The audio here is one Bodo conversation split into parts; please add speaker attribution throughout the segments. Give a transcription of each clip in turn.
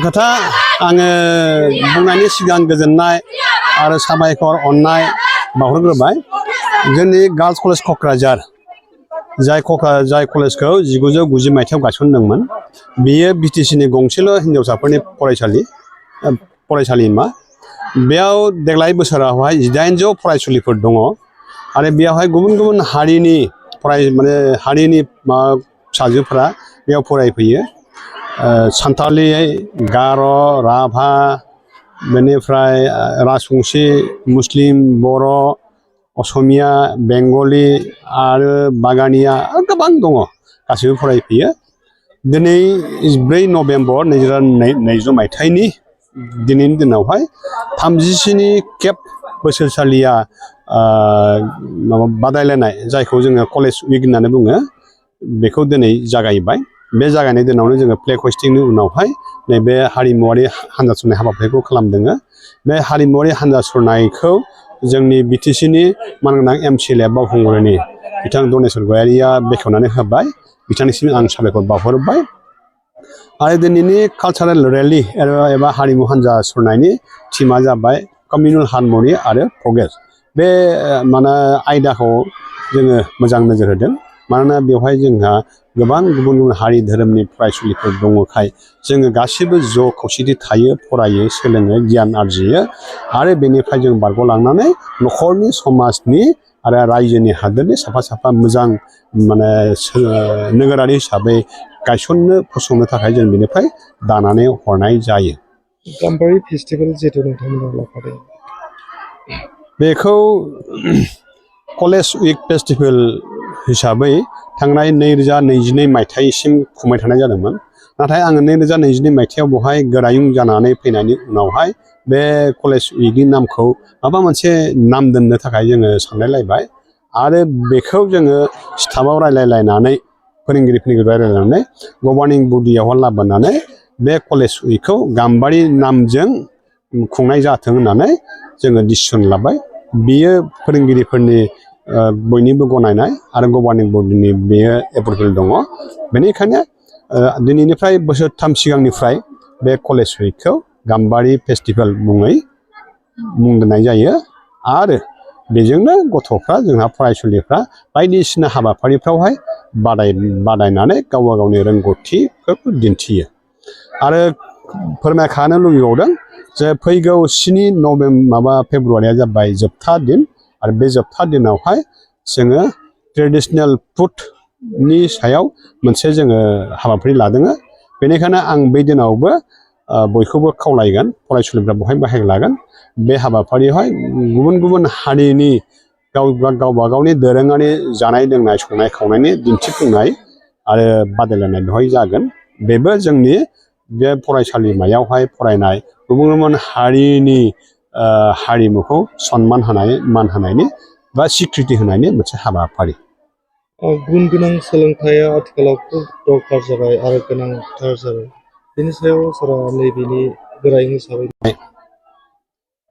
Speaker 1: खोथा आङो बुंनायनि सिगां गोजोननाय आरो साबायखर अननाय बावहरग्रोबाय जोंनि गार्लस कलेज क'क्राझार जाय कलेजखौ 1990 मायथाइयाव गायसनदोंमोन बेयो बिटिसिनि गंसेल' हिनजावसाफोरनि फरायसालिमा बेयाव देग्लाय बोसोरावहाय 1800 फरायसुलिफोर दङ आरो बेयावहाय गुबुन गुबुन हारिनि हारिनि फिसाजोफोरा बेयाव फरायफैयो सान्थालि गार' राभा बेनिफ्राय राजबंसि मुस्लिम बर' असमिया बेंगलि आरो बागानिया गोबां दङ गासैबो फरायफैयो दिनै 4 नभेम्बर 2022 मायथाइनि दिनैनि दिनावहाय 37 खेब बोसोरसालिया बादायलायनाय जायखौ जोङो कलेज उइक होननानै बुङो बेखौ दिनै जागायबाय बे जागायनाय दिनावनो जोङो फ्लेग हस्टिंनि उनावहाय नैबे हारिमुवारि हान्जा सुरनाय हाबाफारिखौ खालामदों बे हारिमुवारि हान्जा सुरनायखौ जोंनि बिटिसिनि मानगोनां एमसिएलए बावखुंग्रिनि बिथां दनेस्वर गयारिया बेखेवनानै होबाय बिथांनिसिम आं साबायखर बावहरबाय आरो दिनैनि कालचारेल रेलि एबा हारिमु हान्जा सुरनायनि थीमा जाबाय कमिउनेल हारमनि आरो प्रग्रेस बे आयदाखौ जोङो मोजां नोजोर होदों मानोना बेवहाय जोंहा गोबां गुबुन गुबुन हारि धोरोमनि फरायसुलिफोर दङखाय जोङो गासिबो ज' खौसेथि थायो फरायो सोलोङो गियान आरजियो आरो बेनिफ्राय जों बारग'लांनानै न'खरनि समाजनि आरो रायजोनि हादोरनि साफा मोजां नोगोरारि हिसाबै गायसननो फसंनो थाखाय जों बेनिफ्राय दानानै हरनाय जायो।
Speaker 2: गाम्बारि फेस्टिभेल जिहेतु नोंथांमोना लाफादों
Speaker 1: बेखौ कलेज उइक फेस्टिभेल हिसाबै थांनाय 2022 मायथाइसिम खुंबाय थानाय जादोंमोन नाथाय आङो 2022 मायथाइयाव बेवहाय गोरायुं जानानै फैनायनि उनावहाय बे कलेज उइकनि नामखौ माबा मोनसे नाम दोननो थाखाय जोङो सानलायलायबाय आरो बेखौ जोङो स्टाफआव रायलायलायनानै फोरोंगिरिफोरनि रायलायनानै गभार्निं बडियावहाय लाबोनानै बे कलेज उइकखौ गाम्बारि नामजों खुंनाय जाथों होननानै जोङो डिसिसन लाबाय बियो फोरोंगिरिफोरनि बयनिबो गनायनाय आरो गभार्निं बडिनि बेयो एप्रुभेल दङ बेनिखायनो दिनैनिफ्राय बोसोरथाम सिगांनिफ्राय बे कलेज उइकखौ गाम्बारि फेस्टिभेल मुङै मुं दोननाय जायो आरो बेजोंनो गथ'फ्रा जोंहा फरायसुलिफ्रा बायदिसिना हाबाफारिफ्रावहाय बादायनानै गावबा गावनि रोंगौथिफोरखौ दिन्थियो आरो फोरमायखानो लुबैबावदों जे फैगौ 7 फेब्रुवारिया जाबाय जोबथा दिन आरो बे जोबथा दिनावहाय जोङो ट्रेडिशनेल फुडनि सायाव मोनसे जोङो हाबाफारि लादों बेनिखायनो आं बै दिनावबो बयखौबो खावलायगोन फरायसुलिफ्रा बहाय बाहागो लागोन बे हाबाफारियावहाय गुबुन गुबुन हारिनि गावबा गावनि दोरोङारि जानाय लोंनाय संनाय खावनायनि दिन्थिफुंनाय आरो बादायलायनाय बेवहाय जागोन बेबो जोंनि बे फरायसालिमायावहाय फरायनाय गुबुन गुबुन हारिनि हारिमुखौ सनमान होनाय मान होनायनि बा स्वीकृति होनायनि मोनसे हाबाफारि
Speaker 2: गुन गोनां सोलोंथाइया आथिखालाव खुब दरकार जाबाय आरो गोनांथार जाबाय बेनि सायाव सारा नैबेनि गोरायुं हिसाबै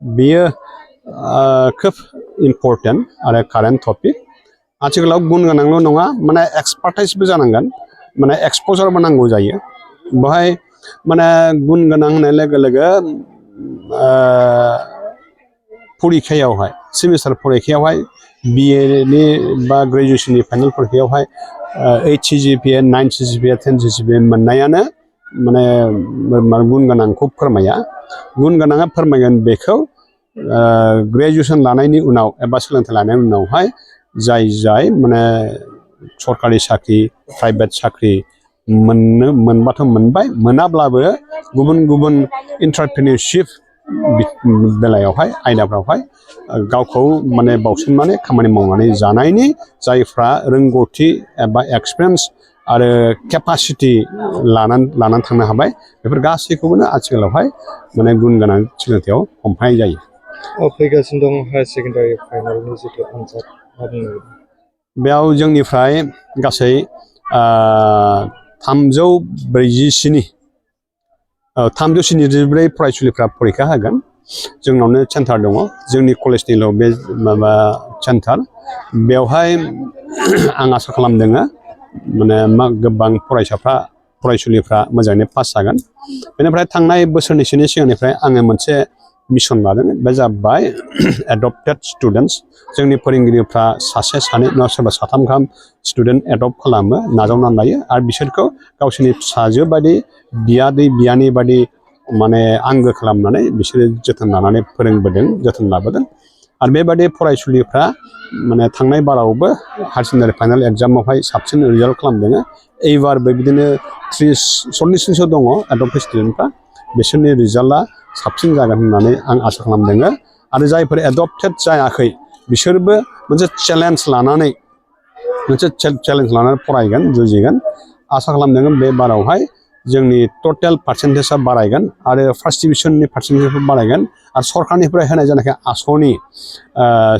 Speaker 1: बेयो खोब इम्पर्टेन्ट आरो कारेन्ट टपिक आथिखालाव गुन गोनांल' नङा एक्सपार्टाइजबो जानांगोन एक्सप'जारबो नांगौ जायो बेवहाय गुन गोनां होननाय लोगो लोगो फरिखायावहाय सेमिस्टार फरिखायावहाय बिएनि बा ग्रेजुवेसननि फाइनाल फरिखायावहाय 8 CGPA 9 CGPA 10 CGPA मोननायानो गुन गोनांखौ फोरमाया गुन गोनाङा फोरमायगोन बेखौ ग्रेजुवेसन लानायनि उनाव एबा सोलोंथाइ लानायनि उनावहाय जाय सरकारि साख्रि प्राइभेट साख्रि मोनबाथ' मोनबाय मोनाब्लाबो गुबुन गुबुन एन्टारप्रेनिउरशिप बेलायावहाय आयदाफ्रावहाय गावखौ बावसोमनानै खामानि मावनानै जानायनि जायफ्रा रोंगौथि एबा एक्सपिरियेन्स आरो केपासिटि लानानै थांनो हाबाय बेफोर गासैखौबो आथिखालावहाय गुन गोनां सोलोंथायाव हमफानाय जायो
Speaker 2: फैगासिनो दं हायार सेकेन्डारि फाइनालनि जिथु आनजाद
Speaker 1: बेयाव जोंनिफ्राय गासै 374 फरायसुलिफ्रा फरिखा होगोन जोंनावनो सेन्टार दङ जोंनि कलेजनिल' बे सेन्टार बेवहाय आं आसा खालामदों गोबां फरायसाफ्रा फरायसुलिफ्रा मोजाङैनो पास जागोन बेनिफ्राय थांनाय बोसोरनैसोनि सिगांनिफ्राय आङो मोनसे मिशन लादों बे जाबाय एडप्टेड स्टुडेन्टस जोंनि फोरोंगिरिफ्रा सासे सानै नङा सोरबा साथाम गाहाम स्टुडेन्ट एडप्ट खालामो नाजावनानै लायो आरो बिसोरखौ गावसोरनि फिसाजो बायदि बियादै बियानै बायदि माने आंगो खालामनानै बिसोरो जोथोन लानानै फोरोंबोदों जोथोन लाबोदों आरो बेबायदि फरायसुलिफ्रा माने थांनाय बारावबो हायार सेकेन्डारि फाइनाल एग्जामावहाय साबसिन रिजाल्ट खालामदों एबारबो बिदिनो 30-40 दङ एडप्टेड स्टुडेन्टफ्रा बिसोरनि रिजाल्टआ साबसिन जागोन होननानै आं आसा खालामदों आरो जायफोर एडप्टेड जायाखै बिसोरबो मोनसे चेलेन्ज लानानै फरायगोन जुजिगोन आसा खालामदों बे बारावहाय जोंनि टटेल पार्सेन्टेजआ बारायगोन आरो फार्स्ट डिभिजननि पार्सेन्टेजबो बारायगोन आरो सरकारनिफ्राय होनाय जानाखि आसनि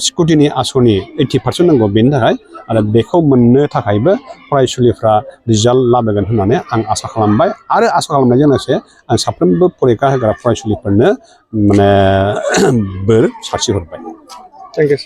Speaker 1: स्कुटिनि आसनि 80% नांगौ बेनि थाखाय आरो बेखौ मोननो थाखायबो फरायसुलिफ्रा रिजाल्ट लाबोगोन होननानै आं आसा खालामबाय आरो आसा खालामनायजों लोगोसे आं साफ्रोमबो फरिखा होग्रा फरायसुलिफोरनो माने बोर सारस्रिहरबाय।
Speaker 2: Thank you.